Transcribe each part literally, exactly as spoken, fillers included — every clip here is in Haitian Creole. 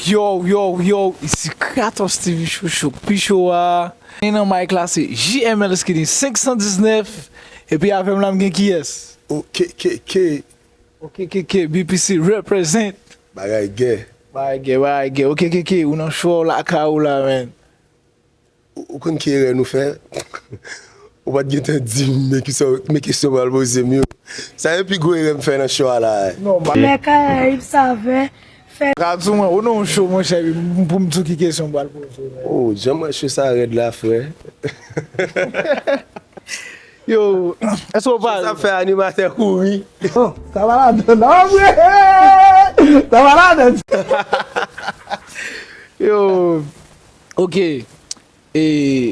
Yo, yo, yo, isi Kratos T V Show, show pi cho a. E nan mic la se J M L Skinny senk san diznèf. Epi avè m la m gen kiyès? O K K K. O K K K, B P C represent. Bagay gè. Bagay gè, bagay gè. O K K K, ou nan show lakay ou la, man. Ou, ou konn ki erè nou fè? Ou pa t gentan di m men ki sa, men kesyon pral poze m yo. Sa e pi gwo erè m fè nan show a la. Non, ba- Lè Karayib Savè fè. Gad sou mwen, ou nan yon show, monchè, pou m di w ki kesyon m pral poze w, man. Oh, jan m wè show sa rèd la, frè. Yo, èske w pare? Sa fè animatè kouri. Oh, sa va ladan, non, vre! Sa va ladan. Yo, ok. E,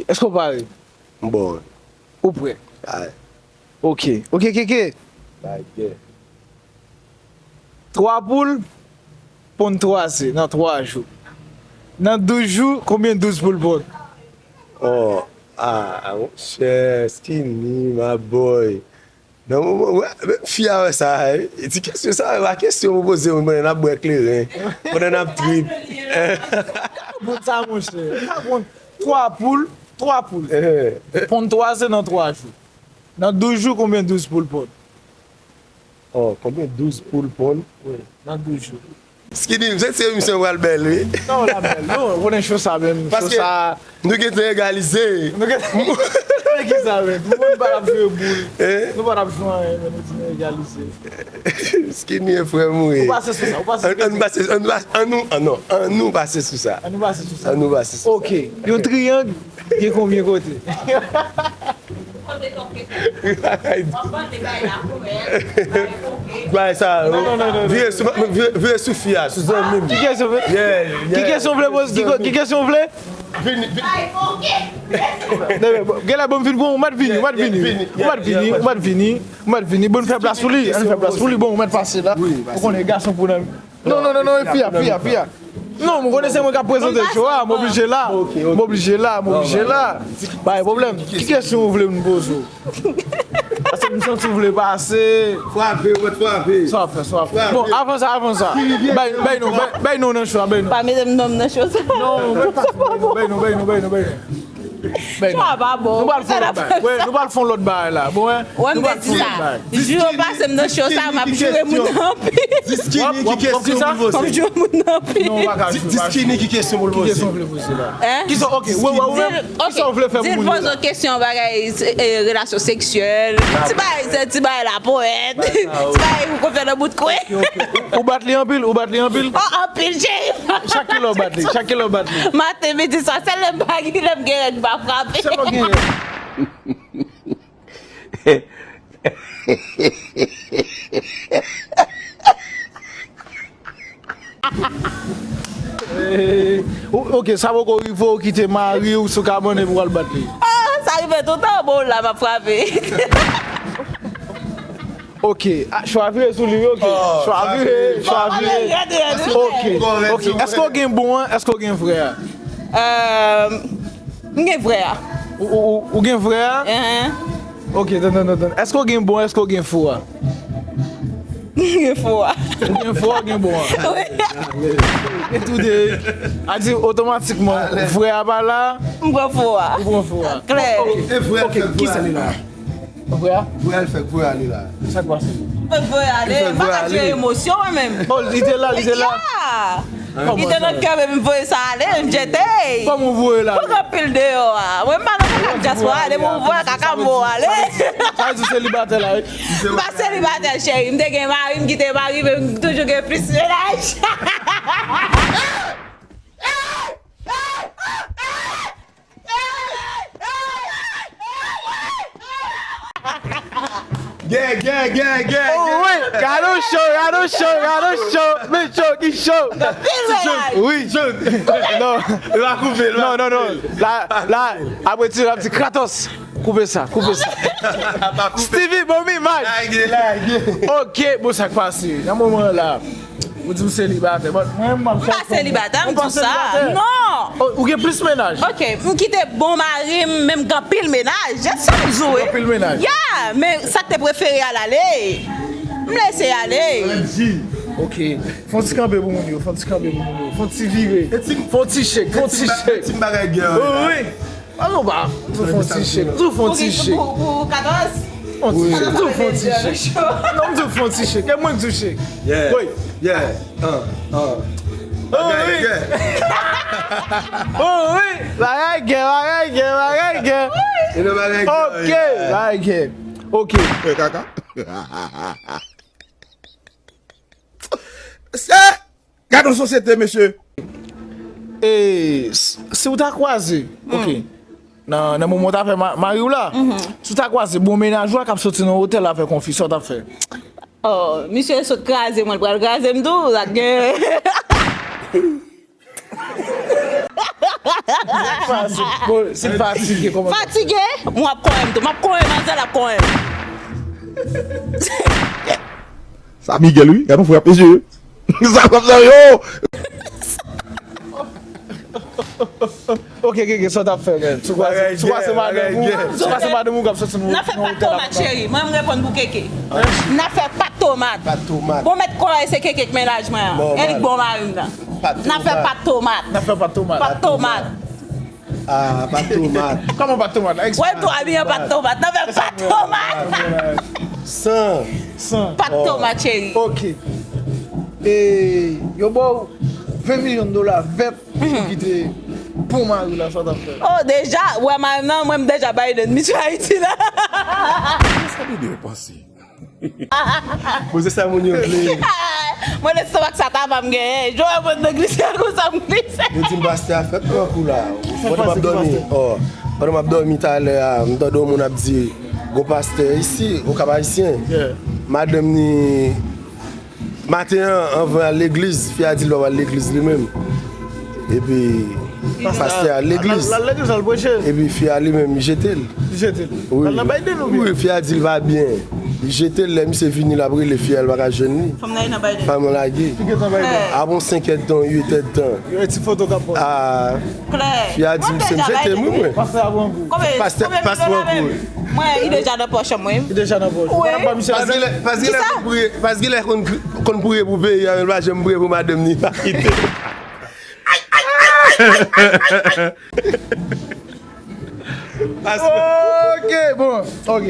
èske w pare? M bon. Ou prè? Ay, Ok. Ok, K K. bagay. Twa poul ponn twa ze nan twa jou. Nan douz jou, konbyen douz poul ponn? Oh, ah, ah, monchè, Skinny, my boy. Nan moman, wè, men fi a wè sa, e, ti kesyon sa, e pa kesyon pou poze moun pandan n ap bwè kleren, pandan n ap trip. Bon, sa, monchè. Ou pa konn twa poul, twa poul. Eh, Ponn twa ze nan twa jou. Nan douz jou, konbyen douz poul ponn? Oh, konbyen douz poul ponn? Wi, nan douz jou. Skinny, m santi emisyon pral bèl, wi. Non, la bèl. Non, ou konnen show sa menm. Show Paske sa. Nou gentan egalize. Nou gentan. Men ki sa, men? Nou pa t ap jwe boul. Eh? Nou pa t ap jwe anyen, men nou di nou egalize. Skinny e frè m, wi. Ou pase sou sa, ou pase sou An, an pase, an, pa- an nou, an non, an nou pase sou sa. An nou pase sou sa. An nou pase sou sa. Ok. Yon triyang gen konbyen kote? Bay sa, vire sou, vire, vire sou fi a, sou zanmi m. Ki kesyon vle? Yeah, Ki kesyon vle poze? Ki ko- ki kesyon vle? Vini, vini. Genlè bon, m fin pran, ou mèt vini, ou mèt vini. Ou mèt vini, ou mèt vini. Ou mèt vini. Bon, n fè plas pou li. Ann fè plas pou li. Bon, ou mèt pase la. Ou konnen gason pou nan. Non, non, non, non, e fi a, fi a, fi a. Non, m konnen se mwen k ap prezante show a, m oblije la. M oblije la, m oblije la. Pa gen pwoblèm. Ki kesyon ou vle m poze w? Paske m santi w vle pase. Frape, ou mèt frape. Sa w ap fè, sa w ap fè. Bon, avan sa, avan sa. Bay, bay nou, bay, bay nou nan show a, bay nou. Pa mete m non m nan show sa. Non, bay nou, bay nou, bay nou, bay nou. Bay nou. Show a pa bon. Nou pral fè yon lòt bagay. Wè, nou pral fè yon lòt bagay la. Bon, hein? Wè, m Nou te pral di fè yon sa. lòt bagay. Jou yo pase m nan show sa, m ap joure moun nan anpil. Di Skinny ki W ap, w ap, w ap ki kesyon sa? pou l M ap poze. joure moun nan anpil. Non, ou pa ka Di, jwe, di pa Skinny jwe. Ki kesyon pou l Ki poze. kesyon w vle poze la? Hein? Ki sa, ok, wè, wè, wè. Ki sa w vle fè pou moun yo? Poze w kesyon bagay, eh, relasyon seksyèl. Ti bagay, se ti bagay la pwèt. Ti bagay ou konn fè nan bout kwen. Ou bat li anpil, ou bat li anpil. Oh, anpil, cheri. Chak kilè w bat li, chak kilè w bat li. Maten, midi, swa, sèl lè m pa gen, lè m gen règ, m pa frape. Sèlman gen. Eh, o- ok, sa poko rive w kite mari w sou kabann epi w al bat li. Ah, sa rive toutan, bon, la, m ap frape. Ok, ah, chwa vire sou li, ok. Chwa vire, chwa vire. Ok, ok. Èske w gen bon an? Èske w gen vrè a? Euh, m gen vrè a. Ou, ou, ou, ou gen vrè a? Hein. Ok, tann, tann, tann, tann. Èske w gen bon, èske w gen fo a? M gen fo a. Ou gen fo a, gen bon a. Wi. E tou de. A di otomatikman, vrè a pa la, M pran fo a. ou pran fo a. Klè. E vre, Ok, ki sa li la? Vrè a? Vre, al fè vre, ale la. Sa k pase? M pran fo a, ale. M pa ka jere emosyon, mwen menm. Oh, li te la, li te la. Ya! Li te nan kè, men m voye sa ale, m jete. Kòman w voye la? Pou gen pil deyò a. Mwen, m pa nan kaka dyaspora, depi m voye kaka, m voye ale. Sa vle di w selibatè la, wi. M pa selibatè, cheri. M te gen mari, m kite mari, men m toujou gen plis mennaj. Gè, gè, gè, gè, Oh, wi, gade w cho, gade w cho, gade w cho. Men cho, ki cho. Pil mennaj. Wi. Non. L pa koupe, l pa Non, non, non. La, la, apre ti, la, ti Kratos. Koupe sa, koupe sa. Stevie, bon imaj. Lage, lage. Ok, bon, sa k pase? Nan moman la, ou di m selibatè. Bon, mwen, m ap M pa selibatè, m di w sa. Non. Oh, ou gen plis mennaj? Ok, m kite bon mari m, men m gen anpil mennaj. Just sa m di w. Anpil mennaj. Ya, men sa k te prefere a l ale. M lese ale. Ok. Fè yon ti kanpe pou moun yo, fè yon ti kanpe pou moun yo, fè yon ti vire. Fè yon ti shake, fè yon ti shake. Ti bagay gen. Wi, wi. An nou pa, nou fè yon ti shake, nou fè yon ti shake. Pou, pou katòz? Fè yon ti shake, nou fè yon ti shake. Non, nou fè yon ti shake. E mwen ki di shake. Yeah. Wi. Yeah. Ah, ah. Oh, wi. Oh, wi. Bagay gen, bagay gen, bagay gen. E nan bagay gen. Ok, bagay gen. Ok. Fè kaka. Mesye, gade yon sosyete, mesye. E s- si w ta kwaze, ok, nan, nan moman w ta fè ma- mari w la, si w ta kwaze bon mennaj ou a k ap soti nan otèl avèk yon fi, sa w t ap fè? Oh, misye sot kraze mwen, l pral kraze m tou, sa gen. Bon, si l fatige, kòman? Fatige? M ap konyen m tou. M ap konyen manzè, l ap konyen m. Sa Miguel, wi. Gade yon frè ap mesye. Sa konsa yo. Ok, ok, ok, sa w t ap fè, men? Sou kwa se, sou kwa se madanm ou, sou kwa se madanm ou k ap soti nan otèl la. N ap fè pat tomat, cheri. Mwen, m reponn pou Keke. N ap fè pat tomat. Pat tomat. Bon, mèt kò a, se Keke k mennaj mwen an. E li k bon mari m nan. N ap fè pat tomat. N ap fè pat tomat. Pat tomat. Ah, pat tomat. Kòman pat tomat la? Wè, tou a byen pat tomat. N ap fè pat tomat. San. San. Pat tomat, cheri. Ok. E yo ba w ven milyon dola vèt pou kite bon mari w la, sa w t ap fè? Oh, deja, wè mari m nan, mwen m deja Biden, misye Ayiti la. Sa bebe yo panse. Bon, se sa moun yo vle. Mwen, lestomak sa ta pa m genyen. Jowè mwen nan glise konsa m glise. Yo di m pastè a fèk pran kou la. Pandan m ap dòmi, oh, pandan m ap dòmi talè a, m tande yon moun ap di, gon pastè isi, Okap Ayisyen. Madanm ni Maten an, anvan al legliz, fi a di l pa pral legliz li menm. Epi, pastè a al legliz. L al legliz, al preche. Epi fi a li menm, li jete l. Li jete l. Wi. L al nan Biden oubyen? Wi, fi a di l pa byen. Li jete l, lè misye vini, l ap rele fi a, l pa ka jwenn li. Fanm nan ye nan Biden. Fanm nan lage. Li gentan Biden. Apre yon senk èdtan, uit èdtan. Yo, ti foto k ap pòte. Ah, Klè. Fi a di misye m jete m, wi, mwen. Pastè a pran kou. Pastè, pastè pran kou. Mwen, li deja nan pòch mwen. Li deja nan pòch. Wi. Ou pa misye ladan? Paske lè, paske lè konn priye, paske lè konn, konn priye pou peyi a, men l pa janm priye pou madanm ni pa kite. Ay, ay, ay, ay, ay, ay, ay. Ok, bon, ok.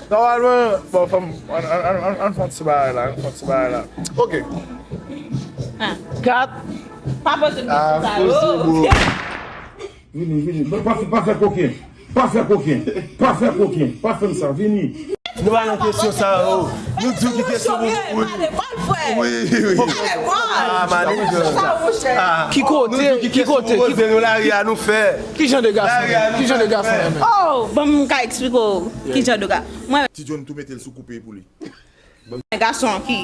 Nòmalman, bon, fò m, ann, ann, ann, ann, ann fè yon ti bagay la, ann fè yon ti bagay la. Ok. Kat. Pa poze m kesyon sa yo. Vini, vini. Pa, pa, pa fè koken. Pa fè koken. Pa fè koken. Pa fè m sa. Vini. Nou pa nan kesyon sa yo. Nou di w ki kesyon pou, wi. Wi, wi. Ah, madanm. Ah, ki kote, ki kote, ki kote nou lari a nou fè. Ki jan de gason? Ki jan de gason renmen? Oh, bon, m ka eksplike w ki jan de gason. Mwen, Ti John tou mete l sou koupe pou li. Mwen gason ki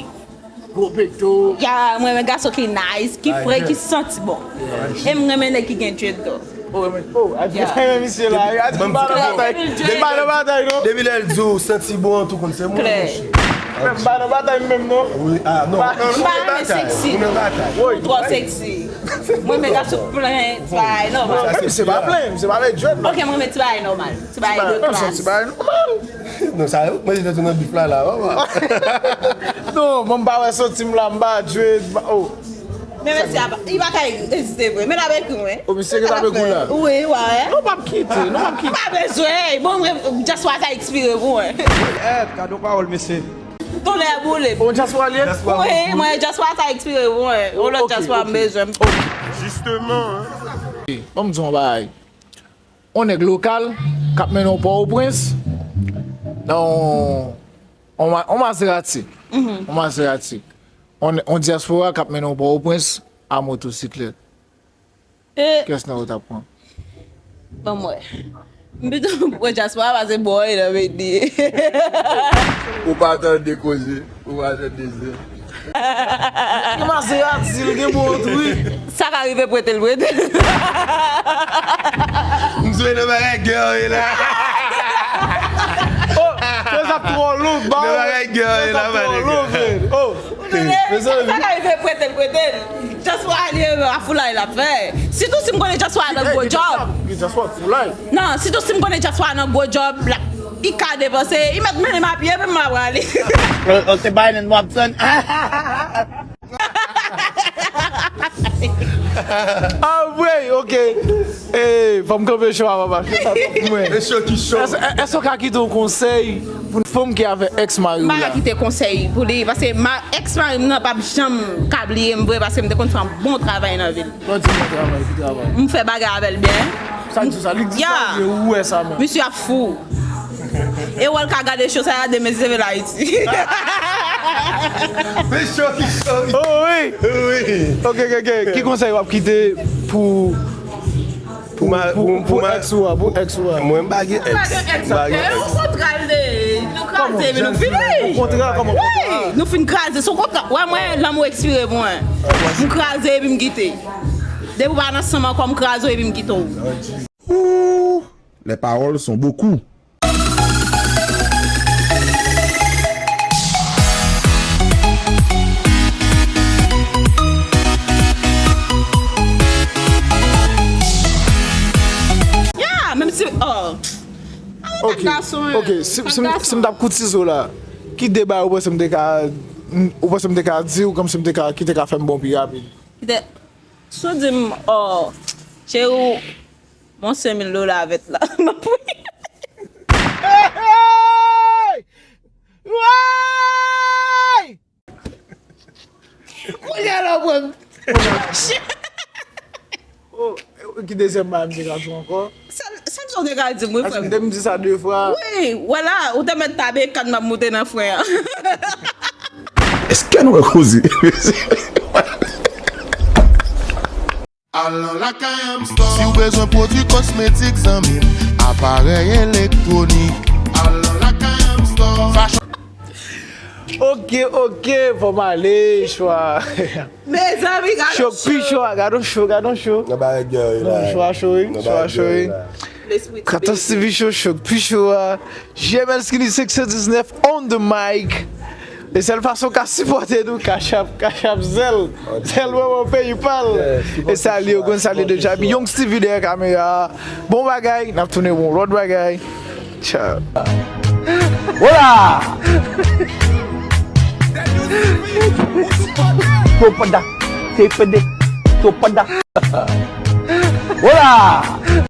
gwo beto. Ya, mwen renmen gason ki nice, ki fre, ki santi bon. E m renmen nèg ki gen dread tou. Oh, renmen, oh, a di renmen misye la. A di m pa nan batay. M pa nan batay, non. Depi lè l di w santi bon, an tou konn se mwen, monchè. M pa nan batay menm, non. Wi, ah, non. M pa renmen seksi. Ou nan batay. Ou twò seksi. Mwen renmen gason plen, ti bagay nòmal. Misye pa plen, misye pa met dread, non. Ok, mwen renmen ti bagay nòmal. Ti bagay de klas. Ti bagay nòmal. Non, sa yo, mwen te nan bif la, la, papa. Non, mwen m pa wè santi m la, m pa jwe, m pa, oh. Men mesye a, li pa ka ezite vre. Men l ap ekri mwen. Oh, misye ki t ap ekri w la? Wi, wè. Non, p ap kite, non, p ap kite. M pa bezwen, bon, mwen, dyaspora sa ekspire pou mwen. Eh, gade yon pawòl, mesye. Tonnè boule. Oh, dyaspora li ye? Wi, mwen, dyaspora sa ekspire pou mwen. Yon lòt dyaspora m bezwen. Jisteman, hein. Ban m di w yon bagay. On nèg lokal k ap mennen w Pòtoprens, nan on, on Ma-, on Maserati. On Maserati. On, on dyaspora k ap mennen w Pòtoprens a motosiklèt. Kiyès nan yo w t ap pran? Ban m wè. M pito pran dyaspora pase bòy nan peyi. Ou pa tande koze. Ou pa tande zen. Gen Maserati, l gen bon tou, wi. Sa ka rive prete l, prete l. M swe nan bagay gè yo la. Oh, sa ap twò lou, ba. Nan bagay gè yo la, sa ap twò lou, man. Oh, mezanmi. Sa ka rive prete l, prete l. Dyaspora li, a foulay l ap fè. Sitou si m konnen dyaspora nan gwo djòb. Dyaspora foulay. Non, sitou si m konnen dyaspora nan gwo djòb, la, li ka depanse, li mèt mennen m a pye, epi m ap prale. Se Biden m ap tann. Ah, wi, ok. Eh, fò m kanpe cho a, papa. Mwen. E cho ki cho. Èske, èske w ka kite yon konsèy pou yon fanm ki avèk èks mari w la? M pa ka kite konsèy pou li, paske ma, èks mari m nan p ap janm ka bliye m vre, paske m te konn fè yon bon travay nan vi l. Bon, di bon travay, ki travay? M fè bagay avè l byen. Sa di sa, li di sa, ou wè sa menm. Misye ap fou. E wè l ka gade cho sa, y a de mes événements Haïti. Men cho ki cho. Oh wi. Wi. Ok, ok, ok. Ki konsèy w ap kite pou, pou, ma, pou, pou, pou ma, èks ou a, pou èks ou a? Mwen, m pa gen èks. M pa gen èks. M pa gen èks. Okontrè, nou kraze, epi nou fini. Okontrè, kòman? Wi, nou fin kraze. Se okontrè. Wè mwen, lanmou ekspire pou mwen. M kraze, epi m kite. Depi w pa nan san m ankò, m kraze w, epi m kite w. Ooh, les paroles sont beaucoup. Ya, menm si, oh. Ok, ok, si, si, si m t ap kout sizo la, ki de bagay ou panse m te ka, ou panse m te ka di ou kòmsi m te ka, ki te ka fè m bon pi rapid? Kite, si w di m, oh, cheri, w, bon, senk mil dola avèk la. M ap ri. Hey! Woy! Kounye a la, w pran m. Oh, ki dezyèm bagay m te ka di w ankò? Sèl, sèl sa w te ka di m, wi, frè m. Paske m te m di sa de fwa. Wi, wè la, ou te mèt tape kat m ap moute nan fren an. Èske nou wè koze? Al nan Lakay Amstor. Si w bezwen pwodui kosmetik, zanmi m, aparèy elektwonik, al nan Lakay Amstor. Fashion. Ok, ok, fò m ale, chwa. Mezanmi, gade Chok pi cho a, gade cho, gade cho. Nan bagay gè yo la. Non, cho a cho, wi, cho a cho, wi. Katòz T V Show, Chok pi cho a. J M L Skinny six cent dix-neuf on the mic. E sèl fason w ka sipòte nou, Cash App, Cash App, Zelle. Zelle, mwen, mwen, PayPal. E salye, ou konn salye deja. Epi Young Stevie dèyè kamera a. Bon bagay, n ap tounen pou yon lòt bagay. Tchao. Hola! Topada, tepede, topada. Hola!